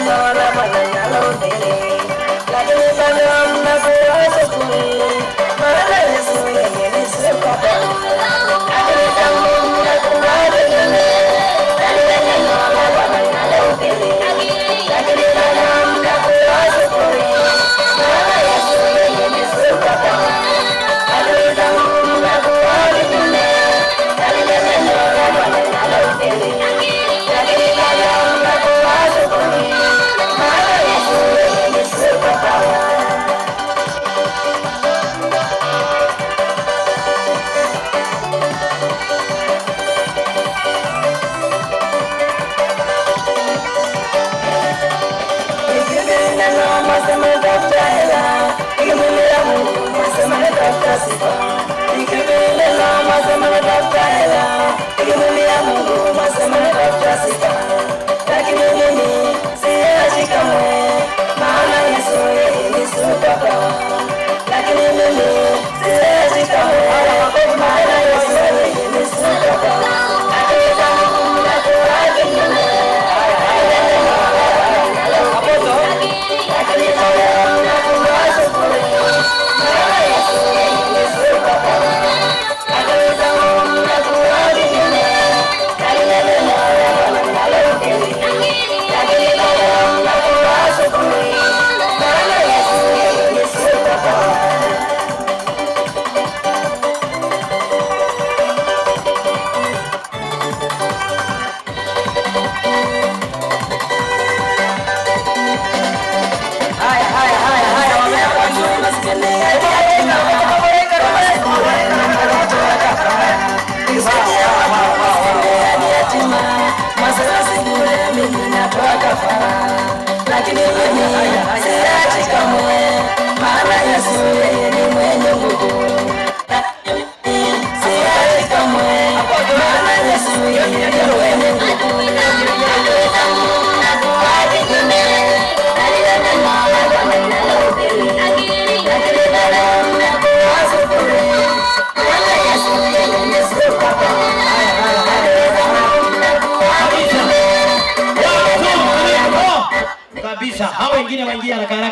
neno la Bwana nalihubiri, lakini bado mnakuwa sufuri, maana Yesu yeye ni superpower. Adui zangu mnakuwa kinyume na lile neno la Bwana nalihubiri, lakini bado mnakuwa sufuri, maana Yesu yeye ni superpower. Adui zangu mnakuwa kinyume na lile neno la Bwana nalihubiri, lakini bado mnakuwa sufuri, maana Yesu yeye ni superpower. Nikihubiri neno mwasema natafuta hela, nikimwimbia Mungu mwasema natafuta sifa. Nikihubiri neno mwasema natafuta hela, nikimwimbia Mungu mwasema natafuta sifa. Lakini mimi siachi kamwe, maana Yesu yeye ni superpower. Lakini mimi siachi kamwe, maana Yesu yeye ni superpower. Adui zangu mnakuwa kinyume, na neno la Bwana nalihubiri, lakini bado mnakuwa sufuri, maana Yesu yeye ni superpower. Adui zangu mnakuwa kinyume, na lile neno la Bwana nalihubiri, lakini bado mnakuwa sufuri, maana Yesu yeye ni superpower. Haya, haya, haya, haya, wameweka vizuri. Maskini yatima, Nikisaidia watu maskini yatima, mwasema si bure, mimi natoa kafara. Lakini mimi siachi kamwe, maana Yesu yeye ni mwenye nguvu. Lakini siachi kamwe, maana Yesu yeye ni mwenye nguvu. Adui zangu mnakuwa kinyume, na lile neno la Bwana nalihubiri, lakini bado mnakuwa sufuri, maana Yesu yeye ni superpower. Adui zangu mnakuwa kinyume, na lile neno la Kabisa. Hao wengine waingie haraka haraka.